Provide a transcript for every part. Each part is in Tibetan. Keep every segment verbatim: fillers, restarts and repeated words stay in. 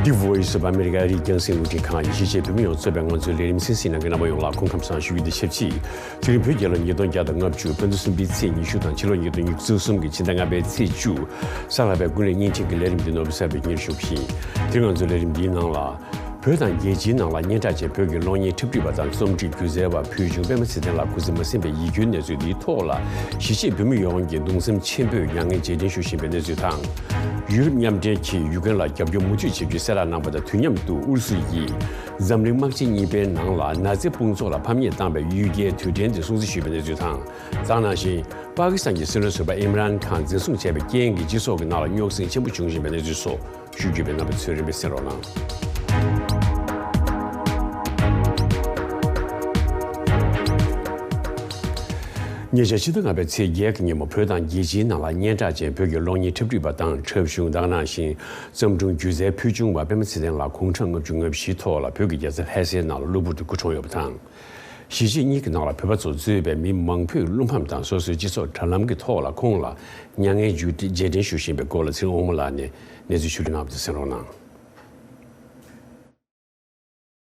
The Voice of America ཨ་རིའི་རྒྱང་སྲིང་རླུང་འཕྲིན་ཁང་ཡི་གཞིས་བྱེས་བོད་མི་ཡོངས་གཙོས་པའི་ང་ཚོའི་ལས་རིམ་གསན་གཟིགས་གནང་མཁན་རྣམ་པ་ཡོངས་ལ་སྐུ་ཁམས་བཟང་ཞུ་རྒྱུ་དང་ཆབས་ཅིག་དེ་རིང་བོད་རྒྱལ་ལོ་ཉིས་སྟོང་བརྒྱ་དང་ལྔ་བཅུ་སྤྱི་ཟླ་གསུམ་པའི་ཚེས་ཉི་ཤུ་དང་ཕྱི་ལོ་ཉིས་སྟོང་ཉི་ཤུ་རྩ་གསུམ་གྱི་ཕྱི་ཟླ་ལྔ་པའི་ཚེས་བཅུ། གཟའ་ལྷག་པའི་ཀུན་གླེང་བརྙན་འཕྲིན་གྱི་ལས་རིམ་འདི་ནོར་བུ་གསར་པས་སྙན་ཞུ་བཞིན། དེ་རིང་ང་ཚོའི་ལས་རིམ་འདིའི་ནང་ལ། བོད་དང་རྒྱལ་སྤྱིའི་ནང་ལ་སྙན་གྲགས་ཅན་བོད་ཀྱི་གློག་བརྙན་འཁྲབ་ཁྲིད་པ་དང་རྩོམ་སྒྲིག་སྒྱུ་རྩལ་བ་ཕུལ་བྱུང་པད་མ་ཚེ་བརྟན་ལགས་སྐུ་ཚེ་མ་ཟིན་པའི་ཡིད་སྐྱོའི་གནས་ཚུལ་འདིའི་ཐོག་ལ་གཞིས་བྱེས་བོད་མི་ཡོངས་ཀྱིས་གདུང་སེམས་ཆེན་པོས་མྱ་ངན་རྗེས་དྲན་ཞུ་བཞིན་པའི་གནས་ཚུལ་དང་། ཡུ་རོབ་མཉམ་འབྲེལ་གྱིས་ཡུ་ཀེ་རེན་ལ་རྒྱབ་སྐྱོར་མུ་མཐུད་བྱེད་རྒྱུའི་གསལ་བསྒྲགས་གནང་པ་དང་དུས་མཉམ་དུ་ཨུ་རུ་སུ་ཡིས་འཛམ་གླིང་དམག་ཆེན་གཉིས་པའི་ནང་ལ་ནཱ་ཛི་དཔུང་ཚོགས་ལ་ཕམ་ཉེས་བཏང་བའི་གཡུལ་རྒྱལ་དུས་དྲན་དེ་སྲུང་བརྩི་ཞུས་པའི་གནས་ཚུལ་དང་། དེ་ནང་བཞིན་པ་ཀི་སི་ཐན་གྱི་སྲིད་བློན་ཟུར་པ་ཨིམ་རཱན་ཁཱན་འཛིན་བཟུང་བྱས་པའི་རྐྱེན་གྱིས་སྤྱི་ཚོགས་ཀྱི་ནང་ལ་རྙོག་ཟིང་ཆེན་པོ་བྱུང་བཞིན་པའི་གནས་ཚུལ་སོགས། ཞུ་རྒྱུ་བའི་རྣམ་པ་ཚོས་རིམ་པས་གསན་རོགས་གནང་། ཉེ་ཆར་ཕྱི་ཟླ་ལྔ་པའི་ཚེས་བརྒྱད་ཀྱི་ཉིན་མོ་བོད་དང་རྒྱལ་སྤྱིའི་ནང་ལ་སྙན་གྲགས་ཅན་བོད་ཀྱི་གློག་བརྙན་འཁྲབ་ཁྲིད་པ་དང་འཁྲབ་གཞུང་དེ་ག་ནང་བཞིན་བརྩམས་སྒྲུང་སྒྱུ་རྩལ་ཕུལ་བྱུང་བ་པད་མ་ཚེ་བརྟན་ལགས་དགུང་གྲངས་ལྔ་བཅུ་ང་བཞི་ཐོག་ལ་བོད་ཀྱི་རྒྱལ་ས་ལྷ་སའི་ནང་ལ་གློ་བུར་དུ་སྐུ་གྲོངས་ཡོད་པ་དང་། གཞིས་བྱེས་གཉིས་ཀྱི་ནང་ལ་བོད་པ་ཚོ་གཙོས་པའི་མི་མང་པོས་བློ་ཕམ་དང་སོ་སོའི་སྤྱི་ཚོགས་དྲ་ལམ་གྱི་ཐོག་ལ་ཁོང་ལ་མྱ་ངན་རྗེས་དྲན་ཞུ་བཞིན་པའི་སྐོར་ལ་ཚེ་རིང་དབང་མོ་ལགས་ནས་གནས་ཚུལ་ཞུ་སྒྲིག་གནང་བ་དེ་གསན་རོགས་གནང་།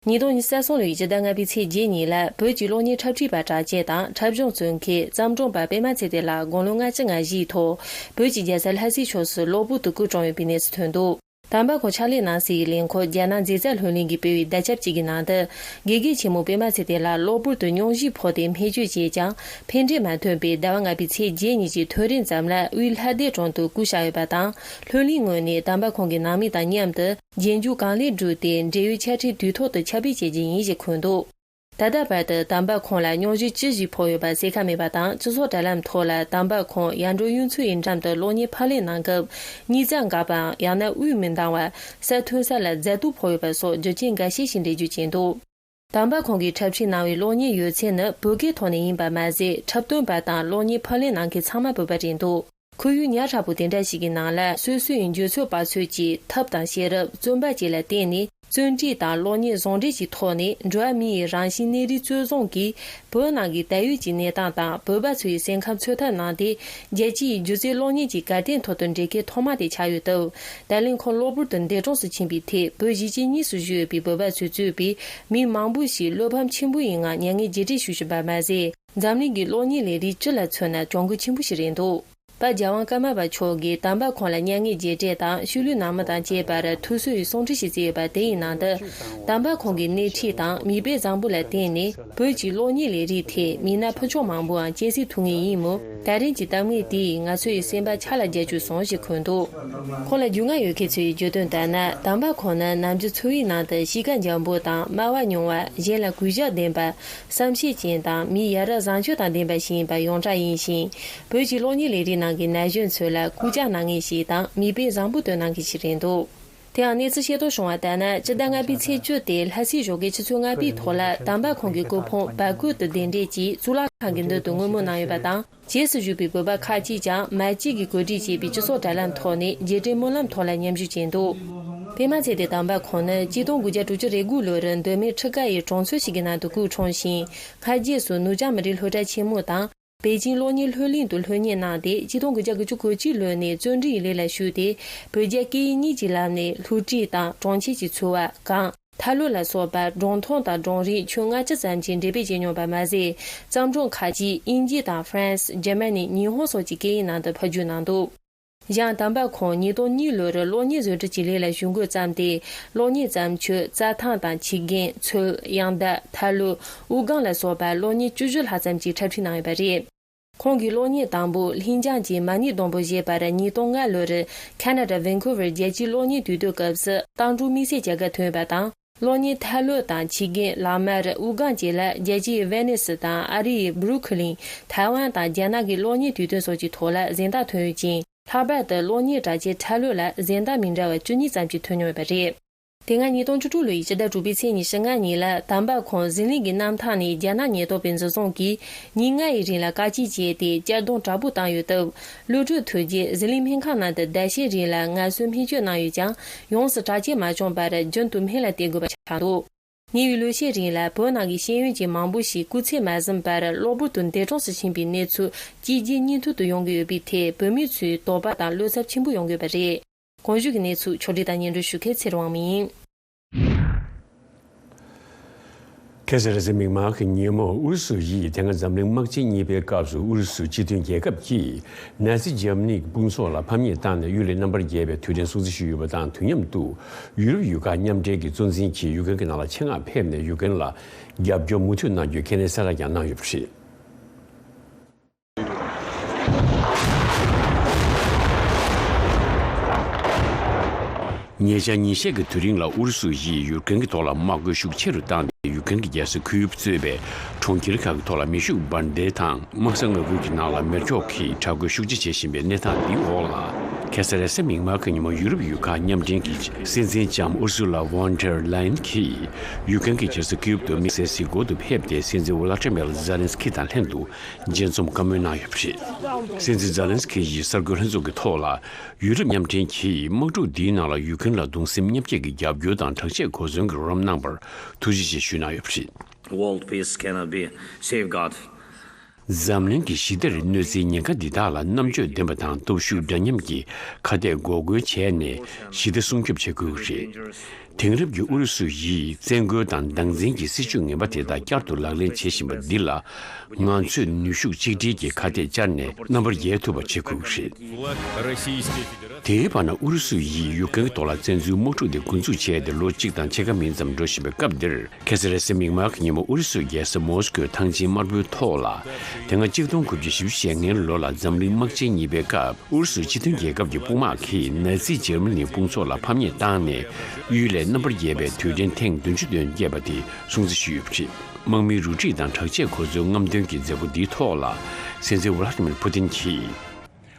ཉིས་སྟོང་ཉི་ཤུ་རྩ་གསུམ་ལོའི་སྤྱི་ཟླ་ལྔ་པའི་ཚེས་བརྒྱད་ཉིན་ལ་བོད་ཀྱི་གློག་བརྙན་འཁྲབ་ཁྲིད་པ་གྲགས་ཅན་དང་འཁྲབ་གཞུང་རྩོམ་མཁན་བརྩམས་སྒྲུང་པ་པད་མ་ཚེ་བརྟན་ལགས་དགུང་ལོ་ལྔ་བཅུ་ང་བཞིའི་ཐོག་བོད་ཀྱི་རྒྱལ་ས་ལྷ་སའི་ཕྱོགས་སུ་གློ་བུར་དུ་སྐུ་གྲོངས་ཡོད་པའི་གནས་ཚུལ་ཐོན་འདུག་དམ་པ་ཁོང་ཕྱག་ལས་གནང་སའི་ལས་འཁོར་རྒྱ་ནག་མཛེས་རྩལ་ལྷུན་གླིང་གིས་སྤེལ་བའི་མདའ་ཁྱབ་ཅིག་གི་ནང་དུ། དགེ་རྒན་ཆེན་མོ་པད་མ་ཚེ་བརྟན་ལགས་གློ་བུར་དུ་སྙུང་གཞིའི་ཕོག་སྟེ་སྨན་བཅོས་བྱས་ཀྱང་ཕན་འབྲས་མ་ཐོན་པས་ཟླ་བ་ལྔ་པའི་ཚེས་བརྒྱད་ཉིན་གྱི་ཐོ་རེངས་ཙམ་ལ་དབུས་ལྷ་སྡེ་གྲོང་དུ་སྐུ་གཤེགས་ཡོད་པ་དང་། ལྷུན་གླིང་ངོས་ནས་དམ་པ་ཁོང་གི་ནང་མི་དང་མཉམ་དུ་རྗེས་འཇུག་གང་ལེགས་བསྒྲུབས་ཏེ་འབྲེལ་ཡོད་ཆ་འཕྲིན་དུས་ཐོག་ཏུ་ཁྱབ་སྤེལ་བྱེད་རྒྱུ་ཡིན་ཞེས་འཁོད་འདུག་ད་ལྟ་བར་དུ་དམ་པ་ཁོང་ལ་སྙུང་གཞི་ཅི་ཞིག་ཕོག་ཡོད་པ་གསལ་ཁ་མེད་པ་དང་། སྤྱི་ཚོགས་དྲ་ལམ་ཐོག་ལ་དམ་པ་ཁོང་ཡར་འབྲོག་གཡུ་མཚོ་ཡི་འགྲམ་དུ་གློག་བརྙན་ཕབ་ལེན་གནང་སྐབས་གཉིད་རྩ་འགག་པའམ་ཡང་ན་དབུགས་མི་འདང་བར་ས་ཐོན་ས་ལ་རྫ་དུག་ཕོག་ཡོད་པ་སོགས་རྒྱུ་རྐྱེན་འགའ་ཤས་ཤིག་འགྲེལ་བརྗོད་བྱས་འདུག་དམ་པ་ཁོང་གིས་འཁྲབ་ཁྲིད་གནང་བའི་གློག་བརྙན་ཡོད་ཚད་ནི་བོད་སྐད་ཐོག་ནས་ཡིན་པ་མ་ཟད། འཁྲབ་སྟོན་པ་དང་གློག་བརྙན་ཕབ་ལེན་གནང་མཁན་ཚང་མ་བོད་པ་རེད་འདུག་ཁོར་ཡུག་ཉག་ཕྲ་པོ་དེ་འདྲ་ཞིག་གི་ནང་ལ་སོ་སོའི་འགྱུར་ཚོད་པ་ཚོས་ཀྱི་ཐབས་དང་ཤེས་རབ་བརྩོན་པ་བཅས་ལ་བརྟེན་ནས་བརྩོན་འགྲུས་དང་གློག་བརྙན་བཟོ་འདྲེན་གྱི་ཐོག་ནས་འགྲོ་བ་མིའི་རང་བཞིན་གནས་རིགས་གཙོས་བཟུང་གིས་བོད་ནང་གི་ད་ཡོད་ཀྱི་གནས་སྟངས་དང་བོད་པ་ཚོའི་སེམས་ཁམས་འཚོལ་ཐབས་གནང་སྟེ། རྒྱལ་སྤྱིའི་སྒྱུ་རྩལ་གློག་བརྙན་གྱི་གར་སྟེགས་ཐོག་ཏུ་འགྲེལ་མཁན་ཐོག་མ་དེ་ཆགས་ཡོད་སྟབས། ད་ལན་ཁོང་གློ་བུར་དུ་འདས་གྲོངས་སུ་ཕྱིན་པའི་ཐད་བོད་གཞིས་བྱེས་གཉིས་སུ་བཞུགས་ཡོད་པའི་བོད་པ་ཚོས་གཙོས་པའི་མི་མང་པོ་ཞིག་བློ་ཕམ་ཆེན་པོ་ཡི་ངང་མྱ་ངན་རྗེས་དྲན་ཞུ་བཞིན་པ་མ་ཟད། འཛམ་གླིང་གི་གློག་བརྙན་ལས་རིགས་སྤྱི་ལ་མཚོན་ན་གྱོང་གུན་ཆེན་པོ་ཞིག་རེད་འདུག་པ་རྒྱལ་དབང་ཀརྨ་པ་མཆོག་གིས་དམ་པ་ཁོང་ལ་མྱ་ངན་རྗེས་དྲན་དང་ཤུལ་ལུས་ནང་མི་དང་བཅས་པར་ཐུགས་གསོའི་གསུང་འཕྲིན་ཞིག་བསྩལ་ཡོད་པ་དེ་ཡི་ནང་དུ། དམ་པ་ཁོང་གི་སྣེ་ཁྲིད་དང་མིག་དཔེ་བཟང་པོ་ལ་བརྟེན་ནས་བོད་ཀྱི་གློག་བརྙན་ལས་རིགས་ཐད་མི་སྣ་ཕུན་ཚོགས་མང་པོའང་སྐྱེད་སྲིང་ཐུབ་ངེས་ཡིན་མོད། ད་རིང་གི་གཏམ་ངན་དེས་ང་ཚོའི་སེམས་པ་ཆག་ལ་རྒྱག་བཅུག་སོང་ཞེས་འཁོད་འདུག་ཁོང་ལ་རྒྱུས་མངའ་ཡོད་མཁན་ཚོས་བརྗོད་དོན་ལྟར་ན། དམ་པ་ཁོང་ནི་ནམ་རྒྱུན་འཚོ་བའི་ནང་དུ་གཤིས་ཀ་འཇམ་པོ་དང་སྨྲ་བ་ཉུང་བ། གཞན་ལ་གུས་ཞབས་ལྡན་པ། བསམ་ཤེས་ཅན་དང་མི་ཡ་རབས་བཟང་སྤྱོད་དང་ལྡན་པ་ཞིག་ཡིན་པ་ཡོངས་གྲགས་ཡིན་ཞིང་། བོད་ཀྱི་གློག་བརྙན་ལས་རིགས་ནང་གི་ན་གཞོན་ཚོ་ལ་སྐུལ་ལྕག་གནང་མཁན་ཞིག་དང་མིག་དཔེ་བཟང་པོ་སྟོན་གནང་མཁན་ཞིག་རེད་འདུག་དེའང་གནས་ཚུལ་ཤེས་རྟོགས་བྱུང་བ་ལྟར་ན། སྤྱི་ཟླ་ལྔ་པའི་ཚེས་བཅུ་སྟེ་ལྷ་སའི་ཞོགས་ཀའི་ཆུ་ཚོད་ལྔ་པའི་ཐོག་ལ་དམ་པ་ཁོང་གི་སྐུ་ཕུང་སྦ་ཁུག་ཏུ་གདན་འདྲེན་གྱིས་གཙུག་ལག་ཁང་གི་མདུན་དུ་བསྔོ་སྨོན་གནང་ཡོད་པ་དང་། རྗེས་སུ་བཞུགས་པའི་བོད་པ་ཁག་ཅིག་ཀྱང་མ་གཅིག་གིས་གོ་སྒྲིག་བྱས་པའི་སྤྱི་ཚོགས་དྲ་ལམ་ཐོག་ནས་རྗེས་དྲན་སྨོན་ལམ་ཐོག་ལ་མཉམ་ཞུགས་བྱས་འདུག་པད་མ་ཚེ་བརྟན་དམ་པ་ཁོང་ནི་གཅིག་སྟོང་དགུ་བརྒྱ་དྲུག་ཅུ་རེ་དགུ་ལོར་མདོ་སྨད་ཁྲི་ཀ་ཡི་གྲོང་ཚོ་ཞིག་གི་ནང་དུ་སྐུ་འཁྲུངས་ཤིང་། སྔ་རྗེས་སུ་ནུབ་བྱང་མི་རིགས་སློབ་གྲྭ་ཆེན་མོ་དང་པེ་ཅིང་གློག་བརྙན་སློབ་གླིང་དུ་སློབ་གཉེར་གནང་སྟེ། གཅིག་སྟོང་དགུ་བརྒྱ་དགུ་བཅུ་གོ་གཅིག་ལོ་ནས་བརྩོན་འགྲུས་ཡི་ལས་ལ་ཞུགས་ཏེ། བོད་རྒྱ་སྐད་ཡིག་གཉིས་ཀྱི་ལམ་ནས་སློབ་ཁྲིད་དང་གྲོང་ཁྱེར་གྱི་འཚོ་བ། གངས། ཐར་ལོ་ལ་སོགས་པ་སྒྲུང་ཐུང་དང་སྒྲུང་རིང་ཁྱོན་ལྔ་བཅུ་ཙམ་ཞིག་འགྲེམས་སྤེལ་བྱས་མྱོང་བ་མ་ཟད། བརྩམས་སྒྲུང་ཁག་ཅིག་དབྱིན་ཇི་དང་ཧྥ་རན་སི། འཇར་མ་ནི། ཉི་ཧོང་སོགས་ཀྱི་སྐད་ཡིག་ནང་དུ་ཕབ་བསྒྱུར་གནང་འདུག་གཞན་དམ་པ་ཁོང་ཉིས་སྟོང་གཉིས་ལོར་གློག་བརྙན་བཟོ་སྐྲུན་གྱི་ལས་ལ་ཞུགས་འགོ་བརྩམས་ཏེ། གློག་བརྙན་བརྩམས་ཆོས་རྩྭ་ཐང་དང་བྱེ་རྒན། ཚོལ། གཡང་ཟླ། ཐར་ལོ། དབུགས་ལྒང་ལ་སོགས་པ་གློག་བརྙན་བཅུ་བཞི་ལྷག་ཙམ་གྱི་འཁྲབ་ཁྲིད་གནང་ཡོད་པ་རེད། ཁོང་གི་གློག་བརྙན་དང་པོ་ལྷིང་ཇང་གི་མ་ཎི་སྡོང་པོ་ཞེས་པར་ཉིས་སྟོང་ལྔ་ལོར་ཁ་ན་ཌ་ཝན་ཁུ་ཝར་རྒྱལ་སྤྱིའི་གློག་བརྙན་དུས་སྟོན་སྐབས་སུ་རྟ་འགྲོ་དམིགས་བསལ་བྱ་དགའ་ཐོན་ཡོད་པ་དང་། གློག་བརྙན་ཐར་ལོ་དང་བྱེ་རྒན། ལག་དམར། དབུགས་ལྒང་བཅས་ལ་རྒྱལ་སྤྱིའི་ཝེ་ནི་སི་དང་ཨ་རི་ཡི་སྦུ་རུ་ཁི་ལིན། ཐའེ་ཝན་དང་རྒྱ་ནག་གི་གློག་བརྙན་དུས་སྟོན་སོགས་ཀྱི་ཐོག་ལ་གཟེངས་རྟགས་ཐོན་ཡོད་ཅིང་། ལྷག་པར་དུ་གློག་བརྙན་གྲགས་ཅན་ཐར་ལོ་ལ་གཟེངས་རྟགས་མི་འདྲ་བ་བཅུ་གཉིས་ཙམ་ཞིག་ཐོན་མྱོང་ཡོད་པ་རེད། དེ་སྔ་ཉིས་སྟོང་བཅུ་དྲུག་ལོ་ཡི་ཕྱི་ཟླ་དྲུག་པའི་ཚེས་ཉི་ཤུ་ལྔ་ཉིན་ལ་དམ་པ་ཁོང་ཟི་ལིང་གི་གནམ་ཐང་ནས་རྒྱ་ནག་ཉེན་རྟོག་པས་འཛིན་བཟུང་གིས་ཉིན་ལྔ་ཡི་རིང་ལ་བཀག་སྐྱིལ་བྱས་ཏེ་གཅར་རྡུང་དྲག་པོ་བཏང་ཡོད་སྟབས། གློད་གྲོལ་ཐོན་རྗེས་ཟི་ལིང་སྨན་ཁང་ནང་དུ་ཟླ་ཤས་རིང་ལ་ངལ་གསོའི་སྨན་བཅོས་གནང་ཡོད་ཀྱང་ཡོངས་སུ་དྲག་སྐྱེད་མ་བྱུང་བར་རྒྱུན་དུ་སྨན་ལ་བསྟེན་དགོས་པ་ཆགས་འདུག་ཉེ་བའི་ལོ་ཤས་རིང་ལ་བོད་ནང་གི་ཤེས་ཡོན་ཅན་མང་པོ་ཞིག་སྐུ་ཚེ་མ་ཟིན་པར་གློ་བུར་དུ་འདས་གྲོངས་སུ་ཕྱིན་པའི་གནས་ཚུལ་གཅིག་རྗེས་གཉིས་མཐུད་དུ་ཡོང་གི་ཡོད་པའི་ཐད་བོད་མི་ཚོས་དོགས་པ་དང་བློ་འཚབ་ཆེན་པོ་ཡོང་གི་ཡོད་པ་རེད། གོང་ཞུས་ཀྱི་གནས་ཚུལ་ཕྱོགས་སྒྲིག་དང་སྙན་སྒྲོན་ཞུ་མཁན་ཚེ་རིང་དབང་མོ་ཡིན། ཁ་སང་རེས་གཟའ་མིག་དམར་གྱི་ཉིན་མོ་ཨུ་རུ་སུ་ཡིས་དེ་སྔ་འཛམ་གླིང་དམག་ཆེན་གཉིས་པའི་སྐབས་སུ་ཨུ་རུ་སུ་སྤྱི་མཐུན་རྒྱལ་ཁབ་ཀྱིས་ནཱ་ཛི་འཇར་མ་ནི་གྱི་དཔུང་ཚོགས་ལ་ཕམ་ཉེས་བཏང་ནས་གཡུལ་ལས་རྣམ་པར་རྒྱལ་བའི་དུས་དྲན་སྲུང་བརྩི་ཞུས་ཡོད་པ་དང་། དུས་མཉམ་དུ་ཡུ་རོབ་ཡུལ་ཁག་མཉམ་འབྲེལ་གྱི་གཙོ་འཛིན་གྱིས་ཡུ་ཀེ་རེན་གྱི་ནང་ལ་ཆེད་མངགས་ཕེབས་ནས་ཡུ་ཀེ་རེན་ལ་རྒྱབ་སྐྱོར་མུ་མཐུད་གནང་རྒྱུའི་ཁས་ལེན་གསལ་བསྒྲགས་ཀྱང་གནང་ཡོད་པ་རེད། ཉེ་ཆར་ཉིན་ཤས་ཀྱི་དུས་རིང་ལ་ཨུ་རུ་སུ་ཡིས་ཡུཀ་རེན་གྱི་ཐོག་ལ་དམག་དཔུང་ཤུགས་ཆེ་རུ་བཏང་སྟེ། ཡུཀ་རེན་གྱི་རྒྱལ་ས་ཁིའུབ་གཙོས་པའི་གྲོང་ཁྱེར་ཁག་གི་ཐོག་ལ་མེ་ཤུགས་འབར་མདེལ་དང་དམག་ས་མངའ་ཁུལ་གྱི་ནང་ལ་མེ་སྒྱོགས་ཀྱིས་དྲག་རྒོལ་ཤུགས་ཆེ་བྱེད་བཞིན་པའི་གནས་སྟངས་འདིའི་འོག་ལ། ཁ་སང་རེས་གཟའ་མིག་དམར་གྱི་ཉིན་མོ་ཡུ་རོབ་ཡུལ་ཁག་མཉམ་འབྲེལ་གྱི་སྲིད་འཛིན་ལྕམ་ཨུར་སུ་ལ་ཝོན་ཌར་ལའེ་ཡན་གྱིས་ཡུཀ་རེན་གྱི་རྒྱལ་ས་ཁིའུབ་ཏུ་དམིགས་བསལ་གཟིགས་སྐོར་དུ་ཕེབས་ཏེ། སྲིད་འཛིན་ཝོ་ལ་ཏྲི་མེར་ཛེ་ལན་སི་ཁི་དང་ལྷན་དུ་མཇལ་འཛོམས་བཀའ་མོལ་གནང་ཡོད་པ་རེད། སྲིད་འཛིན་ཛེ་ལན་སི་ཁི་ཡིས་གསར་འགོད་ལྷན་ཚོགས་ཀྱི་ཐོག་ལ། ཡུ་རོབ་མཉམ་འབྲེལ་གྱིས་དམག་འཁྲུག་འདིའི་ནང་ལ་ཡུཀ་རེན་ལ་གདུང་སེམས་མཉམ་སྐྱེད་ཀྱི་རྒྱབ་སྐྱོར་དང་དྲག་ཆས་གོ་མཚོན་གྱི་རོགས་རམ་གནང་བར་ཐུགས་རྗེ་ཆེ་ཞུས་གནང་ཡོད་པ་རེད། World peace cannot be safeguarded. འཛམ་གླིང་གི་ཞི་བདེར་གནོད་འཚེའི་ཉེན་ཁ་འདི་དག་ལ་རྣམ་དཔྱོད་ལྡན་པ་དང་སྟོབས་ཤུགས་འདྲ་མཉམ་གྱི་ཁ་གཏད་འགོག་རྒོལ་བྱས་ནས་ཞི་བདེ་སྲུང་སྐྱོབ་བྱེད་དགོས་ཀྱི་རེད། དེང་རབས་ཀྱི་ཨུ་རུ་སུ་ཡིས་བཙན་རྒོལ་དང་སྡང་འཛིན་གྱི་སྲིད་བྱུས་ངན་པ་དེ་དག་བསྐྱར་དུ་ལག་ལེན་བྱེད་བཞིན་པ་འདི་ལ། ང་ཚོས་ནུས་ཤུགས་གཅིག་སྒྲིལ་གྱིས་ཁ་གཏད་བཅར་ནས་རྣམ་པར་རྒྱལ་ཐུབ་པ་བྱེད་དགོས་ཀྱི་རེད། དེའི་བར་ན། ཨུ་རུ་སུ་ཡིས་ཡུཀ་རེན་གྱི་ཐོག་ལ་བཙན་འཛུལ་དམག་འཁྲུག་དེ་འགོ་འཛུགས་བྱས་ཏེ་ལོ་གཅིག་དང་ཕྱེད་ཀ་མིན་ཙམ་འགྲོ་བཞིན་པའི་སྐབས་འདིར། ཁ་སང་རེས་གཟའ་མིག་དམར་གྱི་ཉིན་མོ་ཨུ་རུ་སུའི་རྒྱལ་ས་མོ་སི་ཀོའི་ཐང་ཆེན་དམར་པོའི་ཐོག་ལ། དེ་སྔ་གཅིག་སྟོང་དགུ་བརྒྱ་བཞི་བཅུ་ཞེ་ལྔའི་ལོ་ལ་འཛམ་གླིང་དམག་ཆེན་གཉིས་པའི་སྐབས། ཨུ་རུ་སུ་སྤྱི་མཐུན་རྒྱལ་ཁབ་ཀྱི་དཔུང་དམག་གིས་ནཱ་ཛི་འཇར་མ་ནིའི་དཔུང་ཚོགས་ལ་ཕམ་ཉེས་བཏང་ནས། གཡུལ་ལས་རྣམ་པར་རྒྱལ་བའི་དུས་དྲན་ཐེངས་བདུན་ཅུ་དོན་བརྒྱད་པ་དེ་སྲུང་བརྩི་ཞུས་ཡོད་པ་རེད། དམག་མིའི་རུ་སྒྲིག་དང་དྲག་ཆས་གོ་མཚོན་རྔམ་སྟོན་གྱི་མཛད་སྒོ་འདིའི་ཐོག་ལ། སྲིད་འཛིན་ཝ་ལ་ཏི་མིར་ཕུ་ཏིན་གྱིས།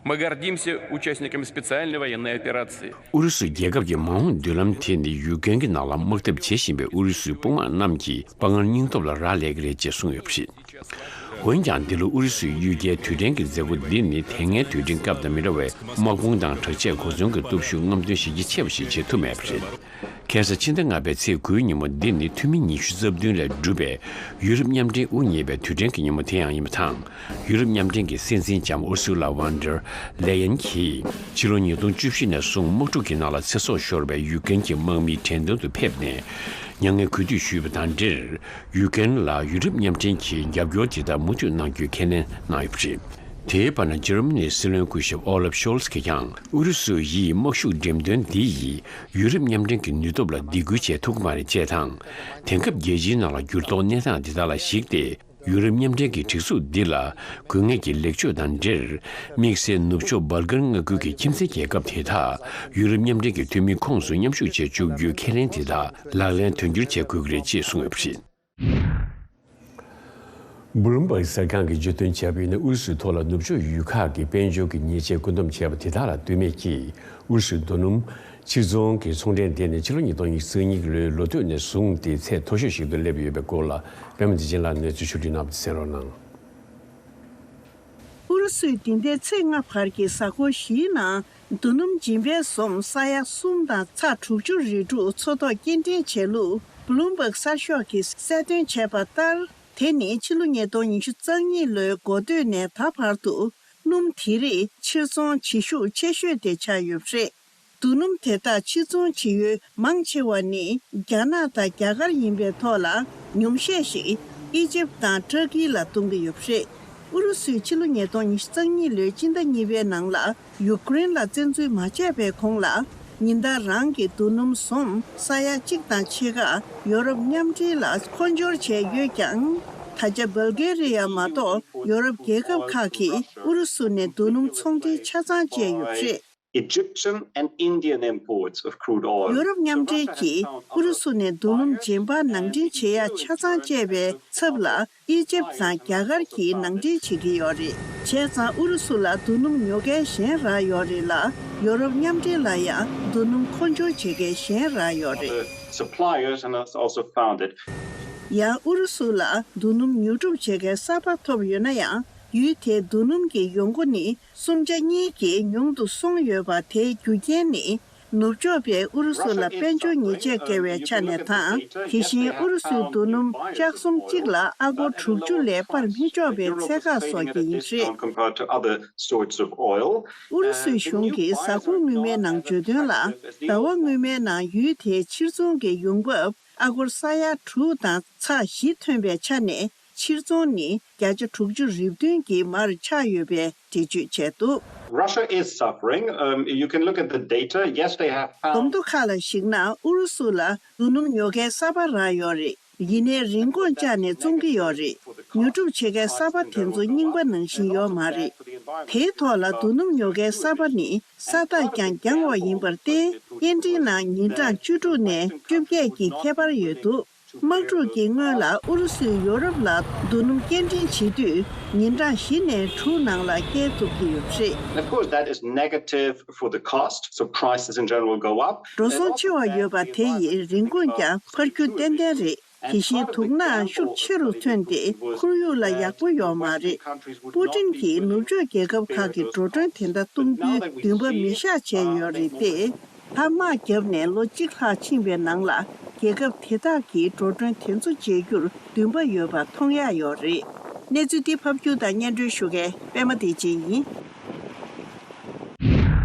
Мы гордимся участниками специальной военной операции. ཨུ་རུ་སུ་རྒྱལ་ཁབ་ཀྱི་མ་འོངས་མདུན་ལམ་དེ་ནི་ཡུཀ་རེན་གྱི་ནང་ལ་དམག་འཐབ་བྱེད་བཞིན་པའི་ཨུ་རུ་སུའི་དཔུང་དམག་རྣམས་ཀྱི་དཔའ་ངར་སྙིང་སྟོབས་ལ་རག་ལས་ཀྱི་རེད་ཅེས་གསུངས་ཡོད་པ་རེད། འོན་ཀྱང་། འདི་ལོ་ཨུ་རུ་སུའི་གཡུལ་རྒྱལ་དུས་དྲན་གྱི་མཛད་སྒོ་འདི་ནི་དེ་སྔའི་དུས་དྲན་སྐབས་དང་མི་འདྲ་བའི་དམག་དཔུང་དང་དྲག་ཆས་གོ་མཚོན་གྱི་སྟོབས་ཤུགས་རྔམ་སྟོན་གཞི་རྒྱ་ཆེ་བ་ཞིག་བྱེད་ཐུབ་མེད་པ་རེད། ཁ་སང་ཕྱི་ཟླ་ལྔ་པའི་ཚེས་དགུའི་ཉིན་མོ་འདི་ནི་འཐུས་མི་ཉི་ཤུ་རྩ་བདུན་ལས་གྲུབ་པའི་ཡུ་རོབ་མཉམ་འབྲེལ་དབུ་བརྙེས་པའི་དུས་དྲན་གྱི་ཉིན་མོ་དེ་ཡང་ཡིན་པ་དང་། ཡུ་རོབ་མཉམ་འབྲེལ་གྱི་སྲིད་འཛིན་ལྕམ་ཨུར་སུ་ལ་ཝོན་ཌར་ལེ་ཡན་གྱིས། ཕྱི་ལོ་ཉིས་སྟོང་བཅུ་བཞི་ནས་བཟུང་དམག་འཁྲུག་གི་ནང་ལ་ཚེ་སྲོག་ཤོར་བའི་ཡུཀ་རེན་གྱི་དམག་མིའི་དྲན་གདུང་དུ་ཕེབས་ནས། མྱ་ངན་གུས་འདུད་ཞུས་པ་དང་འབྲེལ། ཡུཀ་རེན་ལ་ཡུ་རོབ་མཉམ་འབྲེལ་གྱིས་རྒྱབ་སྐྱོར་ཇི་ལྟར་མུ་མཐུད་གནང་རྒྱུའི་ཁས་ལེན་གནང་ཡོད་པ་རེད། དེའི་བར་ན། འཇར་མ་ནིའི་སྲིད་བློན་སྐུ་ཞབས་ཨོ་ལབ་ཤོལ་ཚ་གིས་ཀྱང་། ཨུ་རུ་སུ་ཡིས་དམག་ཤུགས་འགྲེམས་སྟོན་འདི་ཡིས་ཡུ་རོབ་མཉམ་འབྲེལ་གྱི་ནུས་སྟོབས་ལ་སྡིགས་སྐུལ་བྱེད་ཐུབ་ཀྱི་མ་རེད་ཅེས་དང་། དེང་སྐབས་རྒྱལ་སྤྱིའི་ནང་ལ་འགྱུར་ལྡོག་གནས་སྟངས་འདི་དག་ལ་གཞིགས་ཏེ། ཡུ་རོབ་མཉམ་འབྲེལ་གྱི་སྒྲིག་འཛུགས་འདི་ལ་དགོས་ངེས་ཀྱི་ལེགས་བཅོས་དང་འབྲེལ། དམིགས་བསལ་ནུབ་ཕྱོགས་སྦལ་ཀན་མངའ་ཁུལ་གྱི་ཁྱིམ་མཚེས་རྒྱལ་ཁབ་དེ་དག་ཡུ་རོབ་མཉམ་འབྲེལ་གྱི་འཐུས་མིའི་ཁོངས་སུ་མཉམ་ཞུགས་བྱེད་བཅུག་རྒྱུའི་ཁས་ལེན་དེ་དག་ལག་ལེན་དོན་འཁྱོལ་བྱེད་དགོས་ཀྱི་རེད་ཅེས་གསུངས་ཡོད་པ་རེད། བྷུ་ལུམ་བྷག་གསར་ཁང་གིས་བརྗོད་དོན་བྱས་པ་ཡིན་ན། ཨུ་རུ་སུའི་ཐོག་ལ་ནུབ་ཕྱོགས་ཡུལ་ཁག་གི་དཔལ་འབྱོར་གྱི་ཉེས་ཆད་བཀོད་འདོམས་བྱས་པ་དེ་དག་ལ་ལྟོས་མེད་ཀྱིས། ཨུ་རུ་སུའི་རྡོ་སྣུམ་ཕྱིར་ཚོང་གི་ཚོང་ཁྲལ་དེ་ནི་ཕྱི་ལོ་ཉིས་སྟོང་ཉི་ཤུ་རྩ་གཉིས་ལོའི་ལོ་སྟོད་ནས་བཟུང་སྟེ་ཚད་མཐོ་ཤོས་ཤིག་ཏུ་སླེབས་ཡོད་པའི་སྐོར་ལ། པད་མ་བདེ་ཆེན་ལགས་གནས་ཚུལ་ཕྱོགས་སྒྲིག་གནང་བ་དེ་གསན་རོགས་གནང་། ཨུ་རུ་སུས་འདི་ཟླའི་ཚེས་ལྔ་བར་གྱི་གཟའ་འཁོར་བཞིའི་ནང་། རྡོ་སྣུམ་སྦྱིན་པའི་ཟོམ་ས་ཡ་གསུམ་དང་ཚེག་དྲུག་ཅུ་རེ་དྲུག་མཚོ་ཐོག་སྐྱེལ་འདྲེན་བྱས་ལུགས་བྷུ་ལུམ་བྷག་གསར་ཤོག་གིས་གསལ་སྟོན་བྱས་པ་ལྟར། དེ་ནི་ཕྱི་ལོ་ཉིས་སྟོང་ཉི་ཤུ་རྩ་གཉིས་ལོའི་འགོ་སྟོད་ནས་ད་བར་དུ་སྣུམ་དེ་རིགས་ཕྱིར་ཚོང་བྱེད་ཤུགས་ཆེ་ཤོས་དེ་ཆགས་ཡོད་པ་རེད། རྡོ་སྣུམ་དེ་དག་ཕྱིར་ཚོང་བྱེད་ཡུལ་མང་ཆེ་བ་ནི་རྒྱ་ནག་དང་རྒྱ་གར་ཡིན་པའི་ཐོག་ལ། ཉུང་ཤས་ཤིག་ཨི་ཇིབ་དང་ཏུར་ཀི་ལ་གཏོང་གི་ཡོད་པ་རེད། ཨུ་རུ་སུས་ཕྱི་ལོ་ཉིས་སྟོང་ཉི་ཤུ་རྩ་གཉིས་ལོའི་སྤྱི་ཟླ་གཉིས་པའི་ནང་ལ། ཡུཀ་རེན་ལ་བཙན་འཛུལ་མ་བྱས་པའི་གོང་ལ། ཉིན་ལྟར་རང་གི་རྡོ་སྣུམ་ཟོམ་ས་ཡ་གཅིག་དང་ཕྱེད་ཀ་ཡོ་རོབ་མཉམ་འབྲེལ་ལ་མཁོ་སྦྱོར་བྱས་ཡོད་ཀྱང་། ད་ཆ་སྦལ་ཀེ་རི་ཡ་མ་གཏོགས་ཡོ་རོབ་རྒྱལ་ཁབ་ཁག་གིས་ཨུ་རུ་སུ་ནས་རྡོ་སྣུམ་ཚོང་འབྲེལ་ཆ་ཚང་བཅད་ཡོད་པ་རེད། Egyptian and Indian imports of crude oil. ཡོ་རོབ་མཉམ་འབྲེལ་གྱིས་ཨུ་རུ་སུ་ནས་རྡོ་སྣུམ་རྗེན་པ་ནང་འདྲེན་བྱེད་ཡ་ཆ་ཚང་བཅད་པའི་ཚབ་ལ། ཨི་ཇིབ་དང་རྒྱ་གར་གྱིས་ནང་འདྲེན་བྱེད་ཀྱི་ཡོད་རེད། བྱས་ཙང་ཨུ་རུ་སུ་ལ་རྡོ་སྣུམ་ཉོ་མཁན་གཞན་རག་ཡོད་རེད་ལ། ཡོ་རོབ་མཉམ་འབྲེལ་ལ་ཡང་རྡོ་སྣུམ་མཁོ་སྦྱོར་བྱེད་མཁན་གཞན་རག་ཡོད་རེད། Suppliers and has also found it. ཡང་ཨུ་རུ་སུ་ལ་རྡོ་སྣུམ་ཉོ་སྒྲུབ་བྱེད་མཁན་གསར་པ་ཐོབ་ཡོད་ན་ཡང་། ཡུལ་དེའི་རྡོ་སྣུམ་གྱི་ཡོང་སྒོ་ནི་གསུམ་ཆ་གཉིས་ཀྱིས་ཉུང་དུ་སོང་ཡོད་པ། དེའི་རྒྱུ་རྐྱེན་ནི། ནུབ་ཕྱོགས་པས་ཨུ་རུ་སུ་ལ་དཔལ་འབྱོར་ཉེས་ཆད་བཀལ་བའི་ཆ་ནས་དང་། དེ་བཞིན་ཨུ་རུ་སུའི་རྡོ་སྣུམ་ལྕགས་ཟམ་གཅིག་ལ་ཨ་སྒོར་དྲུག་ཅུ་ལས་སྤར་མི་ཆོག་པའི་ཚད་བཀག་སོགས་ཀྱི་ཡིན་ཞེས། Compared to other sorts of oil. ཨུ་རུ་སུའི་གཞུང་གིས་གཟའ་འཁོར་སྔོན་མའི་ནང་བརྗོད་དོན་ལ། ཟླ་བ་སྔོན་མའི་ནང་ཡུལ་དེའི་ཕྱིར་ཚོང་གི་ཡོང་འབབ་ཨ་སྒོར་ས་ཡ་དྲུག་དང་ཚེག་བཞི་ཐོན་པའི་ཆ་ནས། ཕྱིར་ཚོང་ནི་བརྒྱ་ཆ་དྲུག་ཅུ་རེ་བདུན་གྱི་མར་ཆག་ཡོད་པའི་འགྲེལ་བརྗོད་བྱས་འདུག། Russia is suffering. Um, you can look at the data. Yes, they have found. བསྡོམས་ཐོ་ཁག་ལ་གཞིགས་ན། ཨུ་རུ་སུ་ལ་རྡོ་སྣུམ་ཉོ་མཁན་གསར་པ་རག་ཡོད་རེད། ཡིན་ནའི་རིན་གོང་བཅག་ནས་བཙོང་གི་ཡོད་རེད། ཉོ་སྒྲུབ་བྱེད་མཁན་གསར་པ་དེ་ཚོ་རྙིང་པ་ནང་བཞིན་ཡོད་མ་རེད། དེའི་ཐོག་ལ་རྡོ་སྣུམ་ཉོ་མཁན་གསར་པ་ནི་ས་རྟགས་ཀྱང་འགྱངས་པ་ཡིན་པར་བརྟེན། སྐྱེལ་འདྲེན་ནང་ཉིན་གྲངས་བཅུ་དྲུག་ནས་བཅོ་བརྒྱད་ཀྱི་ཁྱད་པར་ཡོད་འདུག། དམག་འཁྲུག་གི་སྔོན་ལ་ཨུ་རུ་སུས་ཡོ་རོབ་ལ་རྡོ་སྣུམ་སྐྱེལ་འདྲེན་བྱེད་དུས། ཉིན་གྲངས་བཞི་ནས་དྲུག་ནང་ལ་སྐྱེལ་ཐུབ་ཀྱི་ཡོད་པ་རེད། Of course, that is negative for the cost, so prices in general go up. འགྲོ་སོང་ཆེ་བ་ཡོད་པ་དེ་ཡིས་རིན་གོང་ཀྱང་འཕར་རྒྱུ་ཏན་ཏན་རེད། དེ་བཞིན་དུག་སྣ་ཤུགས་ཆེ་རུ་ཐོན་ཏེ་ཁོར་ཡུག་ལ་ཡག་པོ་ཡོད་མ་རེད། པུ་ཏིན་གྱིས་ནུབ་ཕྱོགས་རྒྱལ་ཁབ་ཁག་གི་འགྲོ་གྲོན་དེ་འདྲ་གཏོང་རྒྱུའི་འདུན་པ་མི་བཞག་བྱས་ཡོད་རེད་དེ། ད་དམག་བརྒྱབ་ནས་ལོ་གཅིག་ལྷག་ཕྱིན་པའི་ནང་ལ། རྒྱལ་ཁབ་དེ་དག་གིས་འགྲོ་གྲོན་དེ་ཚོ་འཇལ་རྒྱུར་འདུན་པ་ཡོད་པ་མཐོང་ཡག་ཡོད་རེད། གནས་ཚུལ་འདི་ཕབ་སྒྱུར་དང་སྙན་སྒྲོན་ཞུ་མཁན་པད་མ་བདེ་ཆེན་ཡིན།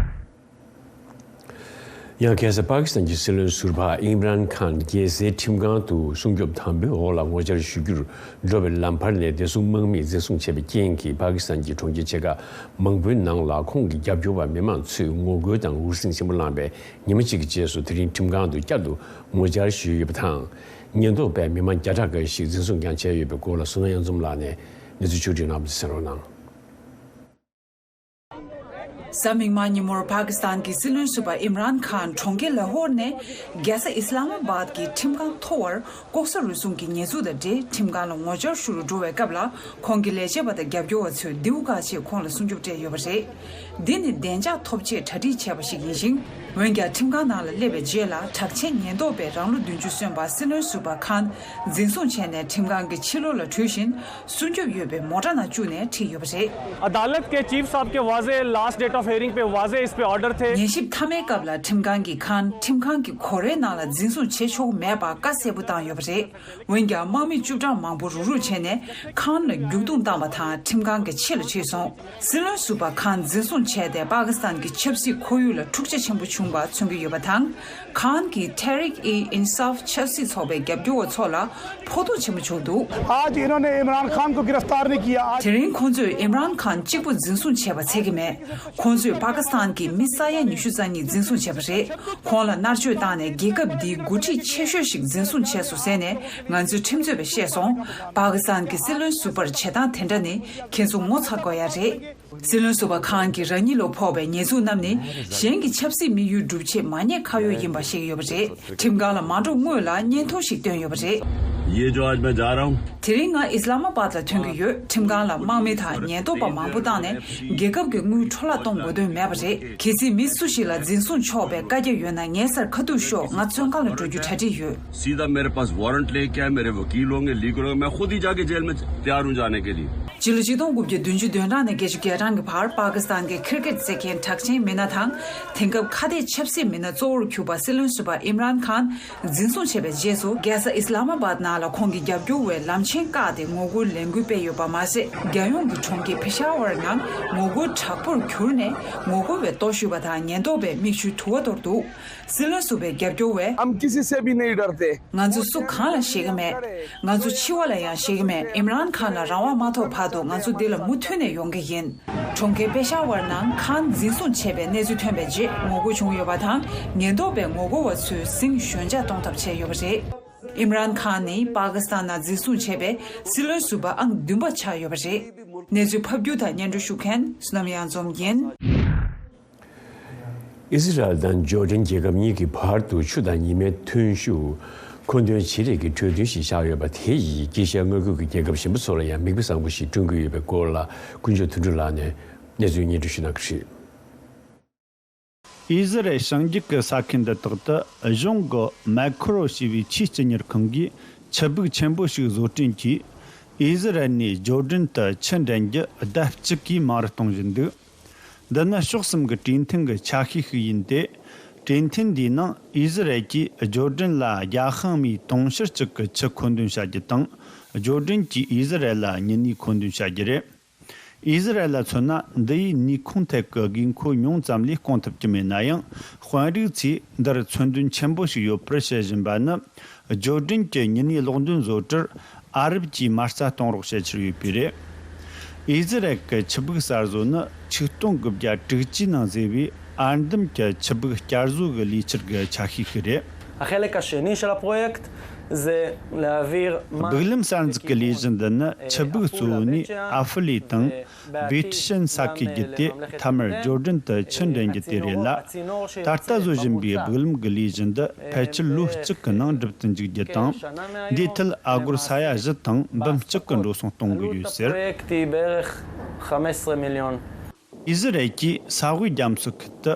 ཡང་ཁ་སང་པ་ཀི་སི་ཐན་གྱི་སྲིད་བློན་ཟུར་པ་ཨིམ་རཱན་ཁཱན་རྒྱལ་སའི་ཁྲིམས་ཁང་དུ་སྲུང་སྐྱོབ་དམ་པོའི་འོག་ལ་ངོ་བཅར་ཞུ་རྒྱུར་འགྲོ་བའི་ལམ་བར་ནས་བདེ་སྲུང་དམག་མིས་འཛིན་བཟུང་བྱས་པའི་རྐྱེན་གྱིས། པ་ཀི་སི་ཐན་གྱི་གྲོང་ཁྱེར་ཆེ་ཁག་མང་པོའི་ནང་ལ་ཁོང་གི་རྒྱབ་སྐྱོར་བ་མི་མང་ཚོས་ངོ་རྒོལ་དང་འུར་ཟིང་ཆེན་པོ་བསླངས་པའི་ཉི་མ་གཅིག་གི་རྗེས་སུ། དེ་རིང་ཁྲིམས་ཁང་དུ་བསྐྱར་དུ་ངོ་བཅར་ཞུས་ཡོད་པ་དང་། ཉེན་རྟོག་པས་མི་མང་བརྒྱ་ཕྲག་འགའ་ཞིག་འཛིན་བཟུང་ཀྱང་བྱས་ཡོད་པའི་སྐོར་ལ། བསོད་ནམས་གཡང་འཛོམས་ལགས་ནས་གནས་ཚུལ་ཕྱོགས་བསྒྲིགས་གནང་བ་དེ་གསན་རོགས་གནང་། གཟའ་མིག་དམར་ཉིན་མོར་པ་ཀི་སི་ཐན་གྱི་སྲིད་བློན་ཟུར་པ་ཨིམ་རཱན་ཁཱན་གྲོང་ཁྱེར་ལ་ཧོར་ནས་རྒྱལ་ས་ཨི་སི་ལ་མ་བཱད་ཀྱི་ཁྲིམས་ཁང་མཐོ་བར་ལྐོག་ཟ་རུལ་སུངས་ཀྱི་ཉེས་འཛུགས་དང་འབྲེལ་ཁྲིམས་ཁང་ལ་ངོ་བཅར་ཞུ་རུ་འགྲོ་བའི་སྐབས་ལ། ཁོང་གི་ལས་བྱེད་པ་དང་རྒྱབ་སྐྱོར་བ་ཚོས་མདེའུ་བཀག་ཆེད་ཁོང་ལ་སྲུང་སྐྱོབ་སྤྲད་ཡོད་པ་རེད། འདི་ནི་བདེ་འཇགས་ཐོབ་ཆེད་གྲ་སྒྲིག་བྱས་པ་ཞིག་ཡིན་ཞིང་། འོན་ཀྱང་ཁྲིམས་ཁང་ནང་ལ་སླེབས་པའི་རྗེས་ལ། གྲགས་ཅན་ཉེན་རྟོག་པས་རང་ལོ་བདུན་ཅུ་སོན་པ་སྲིད་བློན་ཟུར་པ་ཁཱན་འཛིན་བཟུང་བྱས་ནས་ཁྲིམས་ཁང་གི་ཕྱི་ལོགས་ལ་བྲོས་ཤིང་། སྲུང་སྐྱོབ་ཡོད་པའི་མོ་ཊ་ནང་བཅུག་ནས་ཁྲིད་ཡོད་པ་རེད། अदालत के चीफ साहब के वाजे last date of hearing पे वाजे इस पे ऑर्डर थे। ཉན་ཞིབ་མཐའ་མའི་སྐབས་ལ་ཁྲིམས་ཁང་གིས་ཁཱན་ཁྲིམས་ཁང་གི་སྒོ་རའི་ནང་ལ་འཛིན་བཟུང་བྱེད་ཆོག་གི་མེད་པ་བཀའ་གསལ་པོ་བཏང་ཡོད་པ་རེད། འོན་ཀྱང་དམག་མི་བཅུ་གྲངས་མང་པོ་རུག་རུག་བྱས་ནས་ཁཱན་ལ་རྒྱུག་རྡུང་བཏང་བ་དང་། ཁྲིམས་ཁང་གི་ཕྱི་ལ་ཁྲིད་སོང་། སྲིད་བློན་ཟུར་པ་ཁཱན་འཛིན་བཟུང་བྱས་ཏེ། པ་ཀི་སི་ཐན་གྱི་ཆབ་སྲིད་ཁོར་ཡུག་ལ་འཁྲུག་ཆ་ཆེན་པོ་བྱུང་བ་མཚོན་གྱི་ཡོད་པ་དང་། ཁཱན་གྱིས་ཐེ་རིག་ཨི་ཨིན་སཱབ་ཆབ་སྲིད་ཚོགས་པའི་རྒྱབ་སྐྱོར་བ་ཚོ་ལ་ཕོག་ཐུག་ཆེན་པོ་བྱུང་འདུག། आज इन्होंने इमरान खान को गिरफ्तार नहीं किया। आज དེ་རིང་ཁོང་ཚོས་ཨིམ་རཱན་ཁཱན་གཅིག་པུ་འཛིན་བཟུང་བྱས་པ་ཚད་ཀྱི་མེད། ཁོང་ཚོས་པ་ཀི་སི་ཐན་གྱི་མི་ས་ཡ་ཉི་ཤུ་རྩ་གཉིས་འཛིན་བཟུང་བྱས་པ་རེད། ཁོང་ལ་མནར་གཅོད་བཏང་ནས། རྒྱལ་ཁབ་འདིའི་འགོ་ཁྲིད་ཆེ་ཤོས་ཤིག་འཛིན་བཟུང་བྱས་སོང་ཟེར་ནས་ང་ཚོའི་ཁྲིམས་རྩོད་པས་བཤད་སོང་། པ་ཀི་སི་ཐན་གྱི་སྲིད་བློན་ཟུར་པར་བྱེད་སྟངས་དེ་འདྲ་ནི་ཁྱེད་ཚོ་ངོ་ཚ་དགོས་ཡ་རེད། སྲིད་བློན་ཟུར་པ་ཁཱན་གྱིས་རང་ཉིད་ལ་ཕོག་པའི་ཉེས་འཛུགས་རྣམས་ནི་གཞན་གྱི་ཆབ་སྲིད་དམིགས་ཡུལ་སྒྲུབ་ཆེད་མ་ཉེས་ཁ་གཡོག་ཡིན་པ་བཤད་ཀྱི་ཡོད་པ་རེད། ཁྲིམས་ཁང་ལ་མ་འགྲོ་སྔོན་ལ་བརྙན་ཐུང་ཞིག་བཏོན་ཡོད་པ་རེད། ये जो आज मैं जा रहा हूँ। དེ་རིང་ང་ཨི་སི་ལ་མ་བཱད་ལ་ཐོན་གྱི་ཡོད། ཁྲིམས་ཁང་ལ་དམག་མི་དང་ཉེན་རྟོག་པ་མང་པོ་བཏང་ནས་རྒྱལ་ཁབ་ཀྱི་དངུལ་འཕྲོ་བརླག་གཏོང་དགོས་དོན་མེད་པ་རེད། གལ་སྲིད་མི་སུ་ཞིག་ལ་འཛིན་བཟུང་ཆོག་པའི་བཀའ་རྒྱ་ཡོད་ན་ངའི་སར་ཁ་ཐུག་ཤོག། ང་བཙོན་ཁང་ལ་འགྲོ་རྒྱུ་གྲ་སྒྲིག་ཡོད། सीधा मेरे पास वारंट लेके आए, मेरे वकील होंगे, लीगल होंगे, मैं खुद ही जाके जेल में तैयार हूँ जाने के लिए। སྤྱི་ལོ་ཆིག་སྟོང་དགུ་བརྒྱ་བདུན་ཅུ་དོན་གྲངས་ནས་བརྒྱད་ཅུ་གྱ་གྲངས་ཀྱི་བར་པ་ཀི་སི་ཐན་གྱི་ཁིར་ཀེད་རྩེད་མཁན་གྲགས་ཅན་མི་སྣ་དང་། དེང་སྐབས་ཁ་གཏད་ཆབ་སྲིད་མི་སྣ་གཙོ་བོར་གྱུར་པ་སྲིད་བློན་ཟུར་པ་ཨིམ་རཱན་ཁཱན་འཛིན་བཟུང་བྱས་པའི་རྗེས་སུ། རྒྱལ་ས་ཨི་སི་ལ་མ་བཱད་ནང་ལ་ཁོང་གི་རྒྱབ་སྐྱོར་བས་ལམ་ཆེན་བཀག་སྟེ་ངོ་རྒོལ་ལས་འགུལ་སྤེལ་ཡོད་པ་མ་ཟད། རྒྱལ་ཡོངས་ཀྱི་གྲོང་ཁྱེར་པེ་ཤ་ཝར་ནང་ངོ་རྒོལ་དྲག་པོར་གྱུར་ནས། ངོ་རྒོལ་བའི་སྟོབས་ཤུགས་པ་དང་ཉེན་རྟོག་པའི་མིག་ཆུ་དུ་བ་གཏོར་འདུག། སྲིད་བློན་ཟུར་པའི་རྒྱབ་སྐྱོར་བས། हम किसी से भी नहीं डरते। ང་ཚོ་སུ་གང་ལ་ཞེད་ཀྱི་མེད། ང་ཚོ་འཆི་བ་ལ་ཡང་ཞེད་ཀྱི་མེད། ཨིམ་རཱན་ཁཱན་ལ་རང་དབང་མ་ཐོབ་བར་དུ་ང་ཚོ་འདི་ལ་མུ་མཐུད་ནས་ཡོང་གི་ཡིན། གྲོང་ཁྱེར་པེ་ཤ་ཝར་ནང་ཁཱན་འཛིན་བཟུང་བྱས་པའི་གནས་ཚུལ་ཐོན་པའི་རྗེས་ངོ་རྒོལ་བྱུང་ཡོད་པ་དང་། ཉེན་རྟོག་པས་ངོ་རྒོལ་བ་ཚོའི་གཟིངས་ཞོད་འཇགས་གཏོང་ཐབས་བྱས་ཡོད་པ་རེད། ཨིམ་རཱན་ཁཱན་ནི་པ་ཀི་སི་ཐན་ནང་འཛིན་བཟུང་བྱས་པའི་སྲིད་བློན་ཟུར་པ་ཨང་བདུན་པ་ཆགས་ཡོད་པ་རེད། གནས་ཚུལ་ཕབ་སྒྱུར་དང་སྙན་སྒྲོན་ཞུ་མཁན་བསོད་ནམས་གཡང་འཛོམས་ཡིན། ཨི་ཟི་རལ་དང་ཇོར་ཌན་རྒྱལ་ཁབ་གཉིས་ཀྱི་བར་དུ་ཆུ་དང་ཉི་མའི་ཐོན་ཤུགས་མཁོ་འདོན་བྱེད་རེས་ཀྱི་གྲོས་མཐུན་ཞིག་བཞག་ཡོད་པ་དེ་ཡིས་དཀྱིལ་ཤར་མངའ་ཁུལ་གྱི་རྒྱལ་ཁབ་གཞན་པ་ཚོ་ལ་ཡང་མིག་དཔེ་བཟང་པོ་ཞིག་བསྐྲུན་གྱི་ཡོད་པའི་སྐོར་ལ་ཀུན་མཆོག་དོན་གྲུབ་ལགས་ནས་གནས་ཚུལ་སྙན་སྒྲོན་ཞུ་གནང་གི་རེད། ཨི་ཟི་རལ་བྱང་རྒྱུད་ཀྱི་ས་ཁུལ་འདི་དག་ཏུ་གཞུང་གི་མེ་ཁོ་རོ་ཞེས་པའི་ཆུའི་སྤྱི་གཉེར་ཁང་གིས་ཆུ་སྦུག་ཆེན་པོ་ཞིག་བཟོ་སྐྲུན་གྱིས། ཨི་ཟི་རལ་ནས་ཇོར་ཌན་དུ་ཆུ་འདྲེན་རྒྱུ་ཟླ་གཅིག་གིས་མང་རུ་གཏོང་བཞིན་འདུག། འདི་ནི་ཕྱོགས་གསུམ་གྱི་གྲོས་མཐུན་གྱི་ཆ་ཤས་ཤིག་ཡིན་ཏེ། གྲོས་མཐུན་འདིའི་ནང་ཨི་ཟི་རལ་གྱིས་ཇོར་ཌན་ལ་རྒྱལ་ཁང་མིའི་དུང་ཕྱུར་གཅིག་གི་ཆུ་མཁོ་འདོན་བྱ་རྒྱུ་དང་། ཇོར་ཌན་གྱིས་ཨི་ཟི་རལ་ལ་མྱུལ་ནུས་མཁོ་འདོན་བྱ་རྒྱུ་རེད། ཨི་ཟི་རལ་ལ་མཚོན་ན། འདི་ཡིས་ནུས་ཁུངས་ཐད་ཀྱི་དགོས་མཁོ་ཉུང་ཙམ་ལས་སྐོང་ཐུབ་ཀྱི་མེད་ན་ཡང་། དཔོན་རིགས་ཚོས་འདིར་མཚོན་དོན་ཆེན་པོ་ཞིག་ཡོད་པར་བཤད་བཞིན་པ་ནི། ཇོར་ཌན་གྱི་མྱུལ་ནུས་གློག་འདོན་བཟོ་གྲྭར་ཨ་རབ་ཀྱིས་མ་རྩ་གཏོང་རོགས་བྱེད་ཕྱིར་ཡོད་པས་རེད། ཨི་ཟི་རལ་གྱི་ཆུ་སྦུག་གསར་བཟོ་ནི་ཆིག་སྟོང་དགུ་བརྒྱ་དྲུག་ཅུའི་ནང་བཟོས་པའི་ཨར་འདམ་གྱི་ཆུ་སྦུག་བསྐྱར་བཟོ་གི་ལས་འཆར་གྱི་ཆ་ཤས་ཤིག་རེད། החלק השני של הפרויקט זה להעביר מים སྦུག་ལམ་གསར་འཛུགས་ཀྱི་ལས་གཞི་འདི་ནི་ཆུ་སྦུག་གཙོ་བོ་ནས་ཨ་ཧྥུ་ལི་དང་བེ་ཏི་ཤན་ས་ཁུལ་བརྒྱུད་དེ་མཐའ་མར་ཇོར་ཌན་དུ་ཆུ་འདྲེན་རྒྱུ་དེ་རེད་ལ། ད་ལྟ་བཟོ་བཞིན་པའི་སྦུག་ལམ་གྱི་ལས་གཞི་འདི་ཕལ་ཆེར་ལོ་གཅིག་གི་ནང་འགྲུབ་ཏུ་འཇུག་རྒྱུ་དང་། འདིའི་ཐད་ཨ་སྒོར་ས་ཡ་བཞི་དང་འབུམ་གཅིག་གི་འགྲོ་སོང་གཏོང་གི་ཡོད་ཟེར། ཨི་ཟི་རལ་གྱིས་ས་དབུས་རྒྱ་མཚོ་ཁུལ་དུ་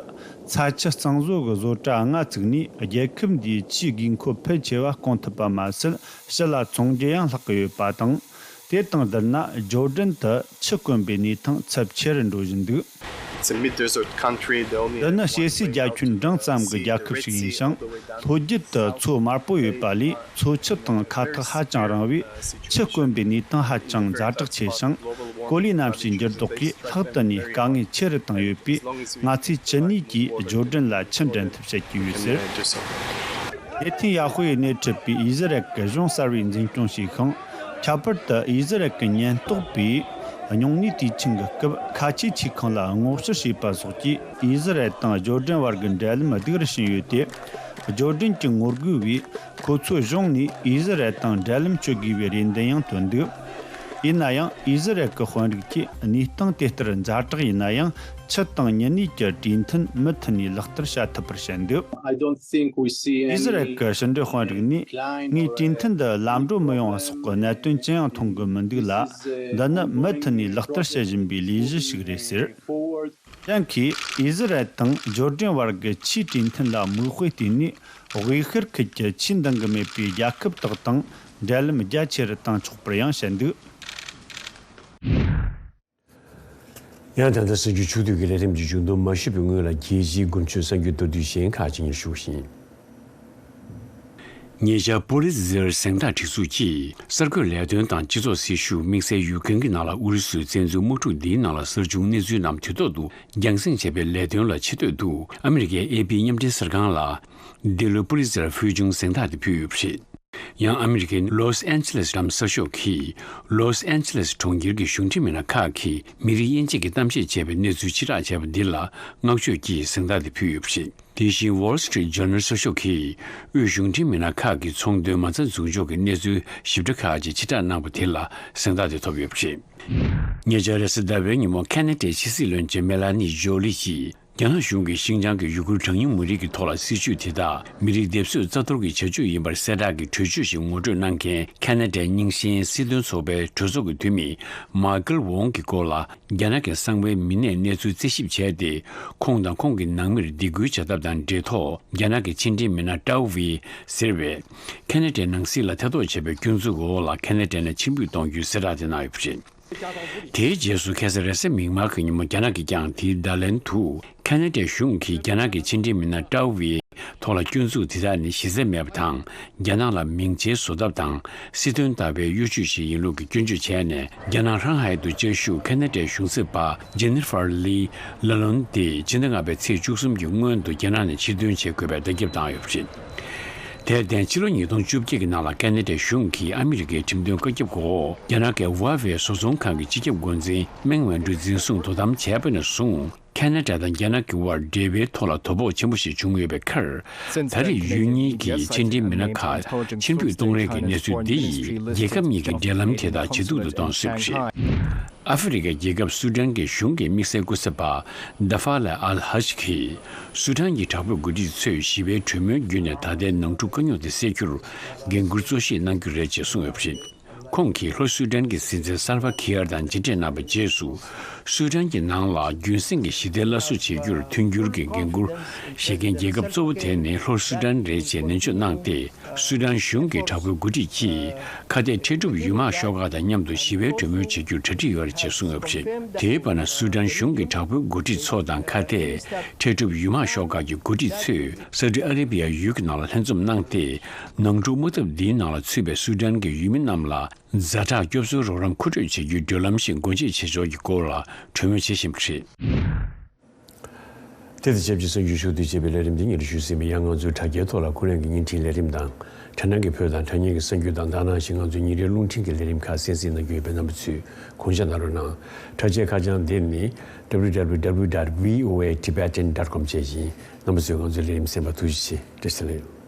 ཚྭ་ཆུ་གཙང་བཟོ་གི་བཟོ་གྲྭ་ལྔ་བཙུགས་ནས། རྒྱལ་ཁབ་འདིའི་ཆུའི་དགོས་མཁོ་ཕལ་ཆེ་བ་སྐོང་ཐུབ་པ་མ་ཟད། ཕྱི་ལ་ཚོང་རྒྱུ་ཡང་ལྷག་གི་ཡོད་པ་དང་། དེ་དང་བསྡུར་ན་ཇོར་ཌན་དུ་ཆུ་དཀོན་པའི་གནས་སྟངས་ཚབས་ཆེ་རུ་འགྲོ་བཞིན་འདུག It's a mid-desert country. The only འདི་ནི་གཤེར་སའི་རྒྱ་ཁྱོན་འབྲིང་ཙམ་གྱི་རྒྱལ་ཁབ་ཞིག་ཡིན་ཞིང་། ལྷོ་རྒྱུད་དུ་མཚོ་དམར་པོ་ཡོད་པ་ལས། མཚོ་ཆུ་དང་ཁ་ཐག་ཧ་ཅང་རིང་བས། ཆུ་དཀོན་པའི་གནས་སྟངས་ཧ་ཅང་ཛ་དྲག་ཆེ་ཞིང་། གོ་ལའི་གནམ་གཤིས་འགྱུར་ལྡོག་གིས་ལྷག་ཏུ་ནས་དཀའ་ངལ་ཆེ་རུ་བཏང་ཡོད་པས། ང་ཚོས་ཇི་ནུས་ཀྱིས་ཇོར་ཌན་ལ་ཆུ་འདྲེན་ཐབས་བྱེད་ཀྱི་ཡོད་ཟེར། བདེ་ཐང་ཡ་ཧུའེ་ནས་ཁྲིད་པའི་ཨི་ཟི་རལ་གྱི་གཞུང་གསར་བས་འཛིན་སྐྱོང་བྱས་ཤིང་། ཁྱད་པར་དུ་ཨི་ཟི་རལ་གྱི་ཉེན་རྟོག་པས་སྨྱུང་གནས་དུས་ཆེན་གྱི་སྐབས་ཁ་ཆེའི་ཆེ་ཁང་ལ་སྔོག་བཤེར་བྱས་པ་སོགས་ཀྱིས་ཨི་ཟི་རལ་དང་ཇོར་ཌན་བར་གྱི་འབྲེལ་ལམ་སྡུག་རུ་ཕྱིན་ཡོད་དེ། ཇོར་ཌན་གྱི་ངོ་རྒོལ་བས་ཁོ་ཚོའི་གཞུང་ནས་ཨི་ཟི་རལ་དང་འབྲེལ་ལམ་གཅོད་དགོས་པའི་རེ་འདུན་ཡང་བཏོན་འདུག་ཡིན་ན་ཡང་ཨི་ཟི་རལ་གྱི་དཔོན་རིགས་ཀྱིས་གནས་སྟངས་དེ་ལྟར་ཛ་དྲག་ཡིན་ན་ཡང་། ཆུ་དང་མྱུལ་ནུས་ཀྱི་གྲོས་མཐུན་མུ་མཐུད་ནས་ལག་བསྟར་བྱ་ཐུབ་པར་བཤད་འདུག I don't think we see any ཨི་ཟི་རལ་གྱི་ཕྱི་འབྲེལ་དཔོན་རིགས་ནས། ངས་གྲོས་མཐུན་འདི་ལམ་འགྲོ་མི་ཡོང་བ་སོགས་ཀྱི་གནད་དོན་ཅི་ཡང་མཐོང་གི་མི་འདུག་ལ། འདི་ནི་མུ་མཐུད་ནས་ལག་བསྟར་བྱེད་བཞིན་པའི་ལས་གཞི་ཞིག་རེད་ཟེར། གཞན་གྱིས་ཨི་ཟི་རལ་དང་ཇོར་ཌན་བར་གྱི་ཆུའི་གྲོས་མཐུན་ལ་མིག་དཔེ་བལྟས་ནས། དབུས་ཤར་ཁུལ་གྱི་ཆུས་འདང་གི་མེད་པའི་རྒྱལ་ཁབ་དག་དང་འབྲེལ་ལམ་རྒྱ་ཆེ་རུ་བཏང་ཆོག་པར་ཡང་བཤད་འདུག་ཡང་ད་ལྟ་གསར་འགྱུར་ཕྱོགས་བསྡུས་ཀྱི་ལས་རིམ་གྱི་མཇུག་སྡོམ་མ་ཞུས་པའི་སྔོན་ལ། རྒྱལ་སྤྱིའི་དགུན་ཆོས་གསར་འགྱུར་མདོར་བསྡུས་གཞན་ཁག་ཅིག་ཉིད་ཞུ་བཞིན། ཉེ་ཆར་པོ་ལི་ཛི་ཛར་གཟེངས་རྟགས་སྒྲིག་འཛུགས་ཀྱིས་གསར་འགོད་ལས་དོན་དང་སྤྱི་ཚོགས་སྲིད་ཞུགས་དམིགས་བསལ་ཡུལ་ཁང་གི་ནང་ལ་ཨུ་རུ་སུའི་བཙན་འཛུལ་དམག་འཁྲུག་འདིའི་ནང་ལ་གསར་བྱུང་གནས་ཚུལ་རྣམས་དུས་ཐོག་ཏུ་རྒྱང་སྲིང་བྱས་པའི་ལས་དོན་ལ་ཆེ་བསྟོད་དུ། ཨ་མི་རི་ཀའི་ཨེ་པི་མཉམ་འབྲེལ་གསར་ཁང་ལ་འདི་ལོའི་པུ་ལི་ཙེར་ཕུལ་བྱུང་གཟེངས་རྟགས་དེ་ཕུལ་ཡོད་པ་རེད། ཡང་ཨ་མི་རི་ཀའི་ལོས་ཨན་ཇི་ལེས་འགྲམ་གསར་ཤོག་གིས་ལོས་ཨན་ཇི་ལེས་གྲོང་ཁྱེར་གྱི་གཞུང་འབྲེལ་མི་སྣ་ཁག་གིས་མི་རིགས་དབྱེ་འབྱེད་ཀྱི་གཏམ་བཤད་བྱས་པའི་གནས་ཚུལ་ཕྱིར་བསྒྲགས་བྱས་པ་འདི་ལ་བསྔགས་བརྗོད་ཀྱི་གཟེངས་རྟགས་དེ་ཕུལ་ཡོད་པ་རེད། དེ་བཞིན་Wall Street Journal་གསར་ཤོག་གིས་དབུས་གཞུང་འབྲེལ་མི་སྣ་ཁག་གིས་ཚོང་དོན་མ་རྩ་འཛུགས་འཇོག་གི་གནས་ཚུལ་ཞིབ་ཕྲ་ཁག་ཅིག་ཕྱིར་བསྒྲགས་གནང་བ་དེ་ལ་གཟེངས་རྟགས་དེ་ཐོབ་ཡོད་པ་རེད། ཉེ་ཆར་རེས་གཟའ་ཟླ་བའི་ཉིན་མོ་ཁ་ན་ཌའི་ཕྱི་སྲིད་བློན་ཆེན་མེ་ལ་ནི་ཇོ་ལི་ཡིས། རྒྱ་ནག་གཞུང་གིས་ཤིན་ཅང་གི་ཡུ་གུར་གྲངས་ཉུང་མི་རིགས་ཀྱི་ཐོག་ལ་སྲིད་བྱུས་དེ་དག་མི་རིགས་སྡེབ་གསོད་རྩ་གཏོར་གྱི་བྱ་སྤྱོད་ཡིན་པར་གསལ་བསྒྲགས་ཀྱི་གྲོས་ཆོད་ཞིག་ངོ་སྤྲོད་གནང་མཁན་ཁ་ན་ཌའི་རྙིང་ཞེན་སྲིད་དོན་ཚོགས་པའི་གྲོས་ཚོགས་ཀྱི་འཐུས་མི་མཱ་ཀལ་ཝོང་གི་སྐོར་ལ། རྒྱ་ནག་གི་གསང་བའི་མི་སྣས་གནས་ཚུལ་རྩད་ཞིབ་བྱས་ཏེ། ཁོང་དང་ཁོང་གི་ནང་མིར་སྡིགས་སྐུལ་བྱ་ཐབས་དང་འབྲེལ་ཐོག་རྒྱ་ནག་གི་ཕྱི་འབྲེལ་མི་སྣ་ཀྲའོ་ཝེ་ཟེར་བས། ཁ་ན་ཌའི་ནང་སྲིད་ལ་ཐེ་གཏོགས་བྱས་པའི་སྐྱོན་འཛུགས་འོག་ལ་ཁ་ན་ཌ་ནས་ཕྱིར་འབུད་གཏོང་རྒྱུའི་གསལ་བསྒྲགས་དེ་གནང་ཡོད་པ་རེད། དེའི་རྗེས་སུ་ཁ་སང་རེས་གཟའ་མིག་དམར་གྱི་ཉིན་མོ་རྒྱ་ནག་གིས་ཀྱང་དེའི་བརྡ་ལན་དུ། ཁ་ན་ཌའི་གཞུང་གིས་རྒྱ་ནག་གི་ཕྱི་འབྲེལ་མི་སྣ་ཀྲའོ་ཝེ་ཐོག་ལ་སྐྱོན་འཛུགས་དེ་དག་ནི་གཞི་རྩ་མེད་པ་དང་། རྒྱ་ནག་ལ་མིང་ཆེན་བཟོ་ཐབས་དང་། སྲིད་དོན་ལྟ་བའི་གཡོ་ཇུས་ཤིག་ཡིན་ལུགས་ཀྱི་སྐྱོན་བརྗོད་བྱས་ནས། རྒྱ་ནག་ཧྲང་ཧའེ་དུ་བཅའ་བཞུགས་ཁ་ན་ཌའི་གཞུང་ཞབས་པ་ཇེ་ནི་ཧྥར་ལི་ལ་ལོན་དེ་ཕྱི་ཟླ་ལྔ་པའི་ཚེས་བཅུ་གསུམ་གྱི་སྔོན་དུ་རྒྱ་ནག་ནས་ཕྱིར་འདོན་བྱེད་དགོས་པའི་བརྡ་ཁྱབ་བཏང་ཡོད་པ་རེད། དེར་བརྟེན་ཕྱི་ལོ་ཉིས་སྟོང་བཅོ་བརྒྱད་ཀྱི་ནང་ལ་ཁ་ན་ཌའི་གཞུང་གིས་ཨ་མི་རི་ཀའི་ཁྲིམས་དོན་བཀའ་ཁྱབ་འོག་རྒྱ་ནག་གི་ཧྭ་ཝེ་བཟོ་ཚོང་ཁང་གི་སྤྱི་ཁྱབ་འགོ་འཛིན་མེང་ཝེ་ཀྲུའུ་འཛིན་བཟུང་དོ་དམ་བྱས་པ་ནས་བཟུང་། ཁ་ན་ཌ་དང་རྒྱ་ནག་གི་དབར་འབྲེལ་བའི་ཐོག་ལ་དོ་ཕོག་ཆེན་པོ་ཞིག་བྱུང་ཡོད་པའི་ཁར། ད་རེས་ཡུལ་གཉིས་ཀྱི་ཕྱི་འབྲེལ་མི་སྣ་ཁག་ཕྱིར་འབུད་གཏོང་རེས་ཀྱི་གནས་ཚུལ་འདི་ཡིས་རྒྱལ་ཁབ་གཉིས་ཀྱི་འབྲེལ་ལམ་དེ་དག་ཇེ་སྡུག་ཏུ་གཏོང་སྲིད་པ་རེད། ཨ་ཧྥེ་རི་ཁའི་རྒྱལ་ཁབ་སུ་ཌན་གྱི་གཞུང་གི་དམིགས་བསལ་སྐུ་ཚབ་པ་ཌ་ཧྥ་ལ་ཨལ་ཧ་ཇི་གིས། སུ་ཌན་གྱི་དྲག་པོའི་འགོ་ཁྲིད་ཚོས་ཞི་བའི་གྲོས་མོལ་བརྒྱུད་ནས་ད་ལྟའི་ནང་འཁྲུག་དཀའ་རྙོག་དེ་སེལ་རྒྱུར་འགན་འཁུར་གཙོ་བཞེས་གནང་རྒྱུ་རེད་ཅེས་གསུངས་ཡོད་པ་རེད། ཁོང་གིས་ལྷོ་སུ་ཌན་གྱི་སྲིད་འཛིན་སལ་ཕ་ཁི་ཡར་དང་མཇལ་འཕྲད་གནང་བའི་རྗེས་སུ། སུ་ཌན་གྱི་ནང་ལ་རྒྱུན་སྲིང་གི་ཞི་བདེ་སླར་གསོ་བྱེད་རྒྱུར་མཐུན་འགྱུར་གྱི་འགན་འཁུར་བཞེས་མཁན་རྒྱལ་ཁབ་གཙོ་བོ་དེ་ནི་ལྷོ་སུ་ཌན་རེད་ཅེས་ནན་བརྗོད་གནང་སྟེ། སུ་ཌན་གཞུང་གི་དྲག་པོའི་འགོ་ཁྲིད་ཀྱིས་ཁ་གཏད་འཕྲལ་སྒྲུབ་ཡུལ་དམག་ཤོག་ཁག་དང་མཉམ་དུ་ཞི་བའི་གྲོས་མོལ་བྱེད་རྒྱུར་གྲ་སྒྲིག་ཡོད་རེད་ཅེས་གསུངས་ཡོད་པ་རེད། དེའི་བར་ན་སུ་ཌན་གཞུང་གི་དྲག་པོའི་འགོ་ཁྲིད་ཚོ་དང་ཁ་གཏད་འཕྲལ་སྒྲུབ་ཡུལ་དམག་ཤོག་ཁག་གི་འགོ་ཁྲིད་ཚོས་སའུ་ཏི་ཨ་རེ་བི་ཡ་ཡུལ་གྱི་ནང་ལ་ལྷན་འཛོམས་གནང་སྟེ། ནང་འཁྲུག་དམག་འཐབ་འདིའི་ནང་ལ་ཚུད་པའི་སུ་ཌན་གྱི་ཡུལ་མི་རྣམས་ལ་ཛ་དྲག་སྐྱོབ་གསོའི་རོགས་རམ་མཁོ་སྤྲོད་བྱེད་རྒྱུའི་བགྲོད་ལམ་ཞིག་སྒོ་འབྱེད་བྱེད་ཕྱོགས་ཀྱི་སྐོར་ལ་གྲོས་མོལ་བྱེད་བཞིན་པ་རེད། དེ་དང་ཆབས་ཅིག་གསར་འགྱུར་ཤོག་དུས་བཅད་པའི་ལས་རིམ་འདི་ཉིན་རེ་ཞུས་ཟིན་པའི་ཡང་ང་ཚོའི་དྲ་རྒྱའི་ཐོག་ལ་ཁོ་རང་གི་བརྙན་འཕྲིན་ལས་རིམ་དང་། དྲ་སྣང་གི་བོད་དང་དྲ་བརྙན་གྱི་གསར་འགྱུར་དང་། དེ་ནང་བཞིན་ང་ཚོའི་ཉིན་རེའི་རླུང་འཕྲིན་གྱི་ལས་རིམ་ཁག་གསན་གཟིགས་གནང་རྒྱུ་ཡོད་པས། རྣམ་པ་ཚོས་དགོངས་འཇགས་གནང་རོགས་གནང་། དྲ་རྒྱའི་ཁ་བྱང་འདི་ནི་www.voatibetan.com བཅས་ཡིན། རྣམ་པ་ཚོས་ང་ཚོའི་ལས་རིམ་གསན་པར་ཐུགས་རྗེ་ཆེ། བཀྲ་ཤིས་བདེ་ལེགས།